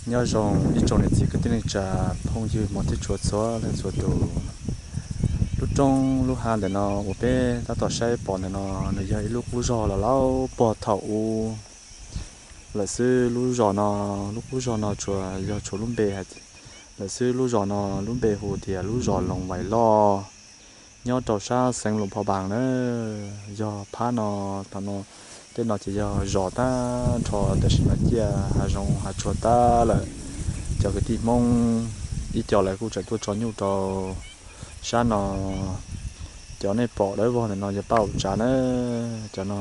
Nyob zoo ib tsoom niam txiv kwv tij neej tsa, phooj ywg hmov thiab tshua txhua leej txhua tus. Lub roob lub hav ntawm no uas peb tab tom saib pom ntawm no, nws yog ib lub qub zos los laub pog thaum ub lawm xwb. Lub zos no, lub qub zos no tsuas yog tshuav lub npe hais lawm xwb. Lub zos no lub npe hu tias lub zos Loos Vais Loj, nyob rau sab xeev Luam Phas Npas na. Yog phab no, thaum no, tej no ces yog zos tag nrho, tam sim no ciaj hav zoov hav tsuag tag lawm. Cov kwv tij Hmoob ib co lawv kuj tseem tuaj tso nyuj rau sab no. Cov nej pom dawb vog ntawm no yog paj hauv tsav na. Cov no,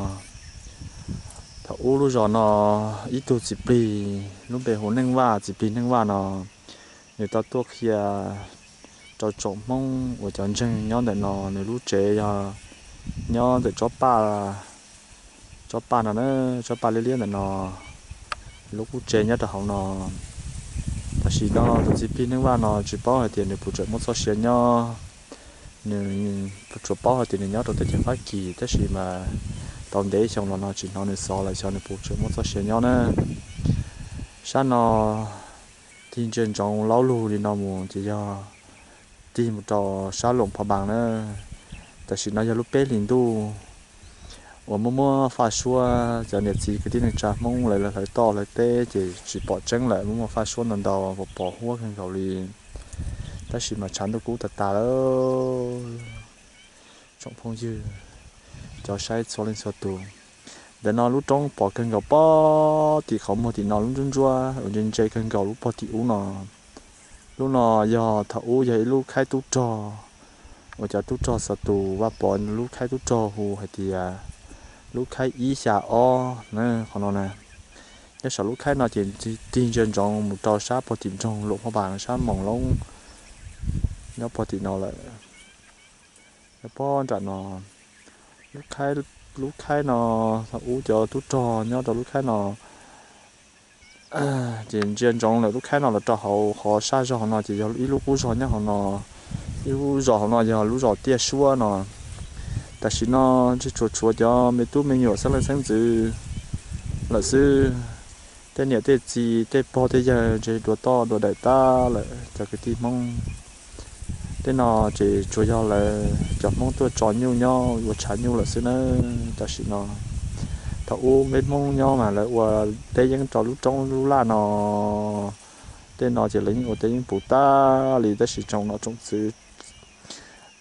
thaum ub lub zos no ib tug txiv plig lub npe hu Neej Vaj, txiv plig Neej Vaj no, nws tau tuaj qhia rau tsoom Hmoob uas cov ntseeg nyob ntawm no, nws lub tsev yog nyob ntawm tsob paj, tsob paj no na, tsob paj liab liab ntawm no, lub qub tsev nyob rau hauv no. Tam sim no tus txiv plig Neej Vaj no tsis paub hais tias nws puas tseem muaj txoj sia nyob. Nws tsuas paub hais tias nws nyob rau teb chaws Fab Kis, tab sis mas tau ntev xyoo los no tsis hnov nws xov lawm, xyov nws puas tseem muaj txoj sia nyob na. Sab no tig ntsia ntsoov laub lug li no mus ces yog tig mus rau sab Loos Phas Npas na. Tam sim no yog lub peb hlis ntuj uas muaj muaj faj suab, cov niam txiv kwv tij neej tsa Hmoob lawv hlawv toj hlawv teb ces tsis pom tseeb lawm, muaj muaj faj suab ntau ntau, pos pos huab kawg nkaus li. Tab sis mas tshav ntuj kub tas tas lawm. Tsoom phooj ywg, cov saib txhua leej txhua tus, ntawm no lub roob pom kawg nkaus pob tim qhov muag tim no, lub ntsuab ntsuab uas ntse ntse kawg nkaus lub pob tim ub no. Lub no yog thaum ub yog ib lub khaib tub rog uas cov tub rog Xov Tus Vaj Pov lub khaib tub rog hu hais tias lub khaib ib xya ob na, qhov no na. Nyob saum lub khaib no ces tig ntsia ntsoov mus rau sab pog tim nroog Luam Phas Npas, sab Moos Loob, nyob pog tim no lawm. Nyob pob nram no, lub khaib, lub khaib no, thaum ub cov tub rog nyob rau lub khaib no. Ces ntsia ntsoov lawm lub khaib no los rau hauv qhov sab zog hauv no ces yog ib lub qub zog nyob hauv no. Ib lub zos hauv no yog lub zos Tiaj Suab no. Tam sim no ntshe tsuas tshuav cov me tub me nyuam xeeb leej xeeb ntxwv lawm xwb. Tej niam tej txiv tej pog tej yawg ntshe dua toj dua daim tag lawm cov kwv tij Hmoob. Tej no ces tsuas yog lawv cov Hmoob tuaj tso nyuj nyob ua tshav nyuj lawm xwb nawb. Tam sim no thaum ub peb Hmoob nyob mas lawv ua teb yeeb rau lub roob lub laj no. Tej no ces lawv yeej ua teb yeeb puv tag li, tab sis tsoom nom tsoom tswv,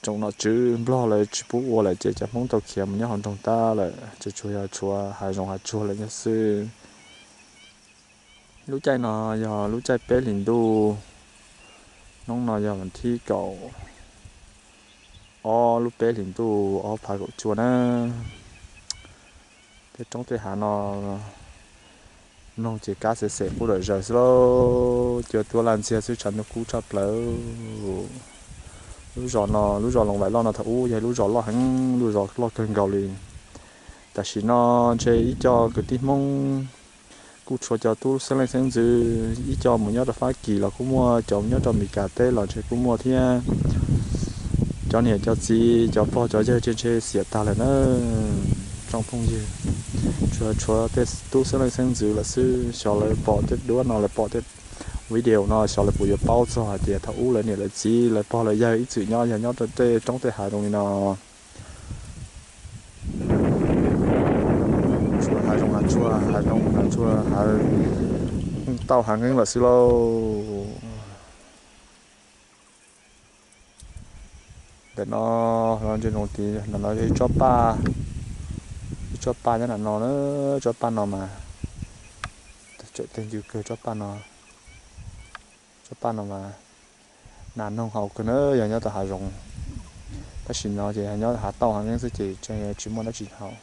tsoom nom tswv Nplog lawv tsis pub ua lawm ces cov Hmoob tau khiav mus nyob hauv nroog tag lawm, ces tsuas yog tshuav hav zoov hav tsuag lawm xwb. Lub caij no yog lub caij peb hlis ntuj, hnub no yog vas thib kaum ob lub peb hlis ntuj ob phav kaum cuaj na. Tej roob tej hav no mloog ces kab xev xev qub dawm zaws xwb lauj, cua tuab laj ntxiag xwb, tshav ntuj kub tshaj plaws. Lub zos no, lub zos Loos Vais Loj no thaum ub yog lub zos loj heev, lub zos loj kawg nkaus li. Tam sim no ntshe ib co kwv tij Hmoob kuj tshuav cov tub xeeb leej xeeb ntxwv, ib co mus nyob rau Fab Kis los kuj muaj, cov mus nyob rau Mes Kas teb los ntshe kuj muaj thiab. Cov niam cov txiv cov pog cov yawg ces ntshe xiam tag lawm na. Tsoom phooj ywg, tsuas tshuav tej tub xeeb leej xeeb ntxwv lawm xwb. Xyov lawv pom tej duab no, lawv pom tej video no, xyov lawv puas yuav paub txog hais tias thaum ub lawv niam lawv txiv lawv pog lawv yawg ib txwm nyob yog nyob rau tej roob tej hav zoo li no. Tshuav hav zoov hav tsuag, hav zoov hav tsuag, hav tauj hav nkeeb lawm xwb lauj. Ntawm no, no ntsia zoo tid, ntawm no yog ib tsob paj, ib tsob paj nyob ntawm no na. Tsob paj no mas tseem tej ncw kawg tsob paj no. Tsob paj no mas nas noog haus kawg na, yog nyob tau hav zoov. Tab sis no ces nyob hav tauj hav nkeeb xwb ces tseem tsis muaj dab tsi haus.